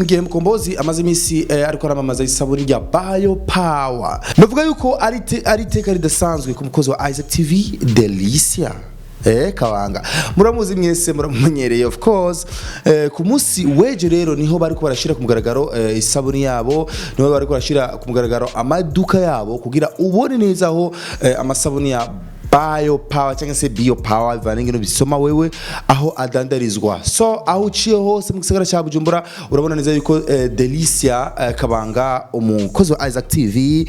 Mu gihe Mukombozi amaze iminsi ariko aramamaza isabuni rya Bio Power, navuga yuko ari iteka ridasanzwe ku mukozi wa Isaac TV, Delicia Kabanga. Muramuzi mwese, muramumenyereye, of course. Ku munsi weje rero niho bariko barashira ku mugaragaro isabuni yabo, niho bariko barashira ku mugaragaro amaduka yabo kugira ubone neza aho amasabuni ya Bio Power cyangwa se Bio Power, bivana n'ingene bisoma wewe, aho adandarizwa. So aho uciye hose mu gisagara cya Bujumbura urabona neza yuko Delicia Kabanga, umukozi wa Isaac TV,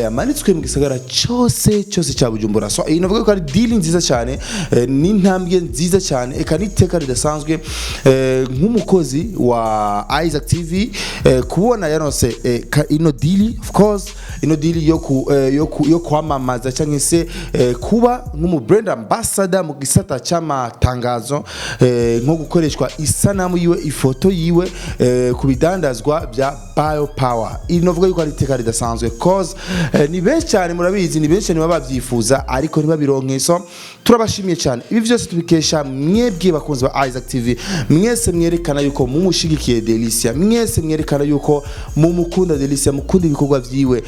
yamanitswe mu gisagara cyose cyose cya Bujumbura. So iyi navuga ko ari deal nziza cyane, n'intambwe nziza cyane, eka n'iteka ridasanzwe nk'umukozi wa Isaac TV kubona yaronse ino deal, of course, ino deal yo kwamamaza cyangwa se kuba nk'umu brand ambassador mu gisata cy'amatangazo, nko gukoreshwa isanamu yiwe, ifoto yiwe ku bidandazwa bya Bio Power. Iri novuga yuko ari iteka ridasanzwe, cause ni benshi cyane, murabizi, ni benshi cyane baba babyifuza ariko ntibabironke. So turabashimiye cyane. Ibi byose tubikesha mwebwe bakunzi ba Isaac TV mwese mwerekana yuko mumushigikiye Delicia, mwese mwerekana yuko mumukunda Delicia, mukunda ibikorwa vyiwe.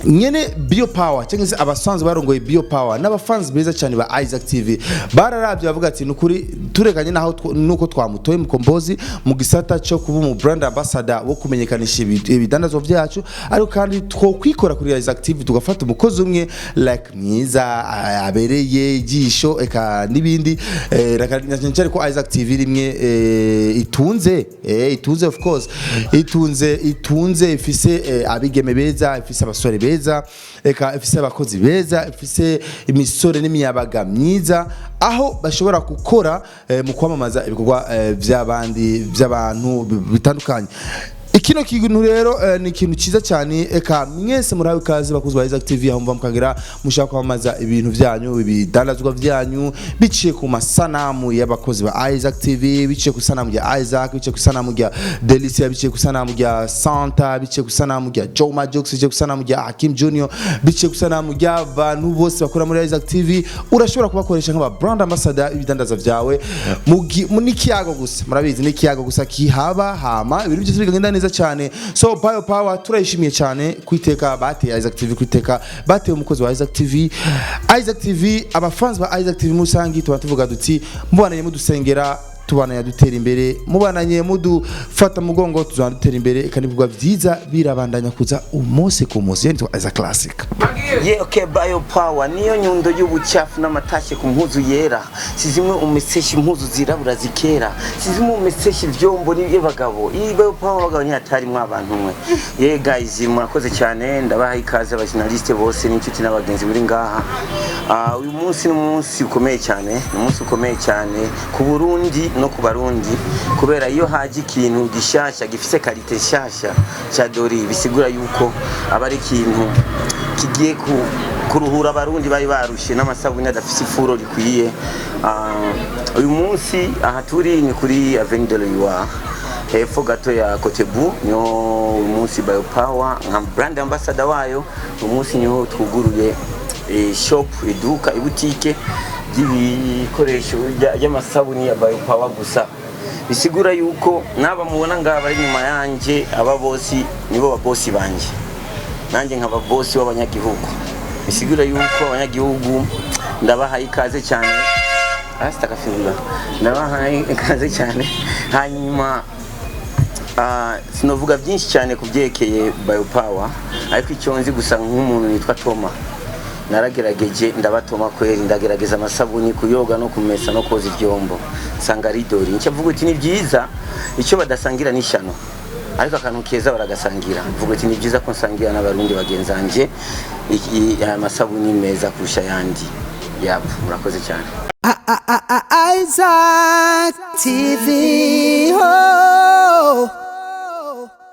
Nyene Bio Power cyangwa se abasanzwe barongoye Bio Power n'abafans beza cyane ba Isaac TV bararavye bavuga ati: "Nukuri turekanye naho nuko twamutoye Mukombozi mu gisata cyo kuba umu brand ambassador wo kumenyekanisha ibidandazwa vyacu, ariko kandi twokwikora kuri Isaac TV tugafata umukozi umwe like mwiza, abereye ijisho eka n'ibindi." Reka cyane cyane ko Isaac TV rimwe itunze, of course, itunze, ifise abigeme beza, ifise abasore beza, eka ifise abakozi beza, ifise imisore n'imiyabaga myiza, aho bashobora gukora mu kwamamaza ibikorwa by'abandi, by'abantu bitandukanye. Ikino kintu rero ni ikintu cyiza cyane. Eka mwese murabe ikaze, bakunzi ba Isaac TV, aho muva mukagera mushaka kwamamaza ibintu byanyu, ibidandazwa byanyu, biciye ku masanamu y'abakozi ba Isaac TV, biciye ku sanamu rya Isaac, biciye ku sanamu rya Delicia, biciye ku sanamu rya Santa, biciye ku sanamu rya Joe Majox, biciye ku sanamu rya Hakim Junior, biciye ku sanamu ry'abantu bose bakora muri Isaac TV. Urashobora kubakoresha nk'aba brand ambassador ibidandaza byawe n'ikiyago gusa. Murabizi, n'ikiyago gusa kihaba, hama ibintu byose bikagenda neza cyane. So Bio Power turayishimiye cyane kwiteka bateye Isaac TV, kwiteka bateye umukozi wa Isaac TV. Isaac TV, abafans ba Isaac TV musangi, tuba tuvuga duti mubananye mudusengera, tubananye dutera imbere, mubananye mudufata mugongo, tuzana dutera imbere, eka n'ibikorwa byiza birabandanya kuza umunsi ku munsi. Yitwa Isaac Classic. Yeah, okay, Bio Power niyo nyundo y'ubucafu n'amatashe ku mpuzu yera, si zimwe umesesha impuzu zirabura zikera, si zimwe umesesha ivyombo n'abagabo. Iyi Bio Power abagabo ntihatari mwa abantu mwe. Yeah guys, murakoze cyane, ndabaha ikaze aba journaliste bose n'inshuti n'abagenzi muri ngaha. Uyu munsi ni umunsi ukomeye cyane, ni umunsi ukomeye cyane ku Burundi no ku Barundi, kubera iyo haje ikintu gishasha gifise qualité nshasha cya Dori, bisigura yuko aba ari ikintu kigiye kuruhura Abarundi bari barushe n'amasabune adafise ifuro rikwiye. Uyu munsi aha turi ni kuri Avenue de l'Ivoire, hepfo gato ya Kotebu, niho uyu munsi Bio Power nka brand ambassador wayo, uyu munsi niho twuguruye shop, iduka, ibutike ry'ibikoresho by'amasabuni ya Bio Power gusa. Bisigura yuko n'aba mubona ngaha bari inyuma yanje, aba bosi nibo babosi banje, nanjye nkaba bosi w'abanyagihugu. Bisigura yuko abanyagihugu ndabahaye ikaze cyane, asitakafinga, ndabahaye ikaze cyane. Hanyuma sinovuga byinshi cyane ku byerekeye Biopower, ariko icyo nzi gusa nk'umuntu nitwa Toma, naragerageje, ndabatoma kweri, ndagerageza amasabuni kuyoga no kumesa no koza ivyombo, nsanga ari dori. Nicyo mvuga uti ni byiza, icyo badasangira n'ishyano, ariko akantu keza baragasangira. Mvuga uti ni byiza ko nsangira n'Abarundi bagenzanje aya masabuni meza kurusha ayandi. Yap, murakoze cyane. Isaac TV. Oh.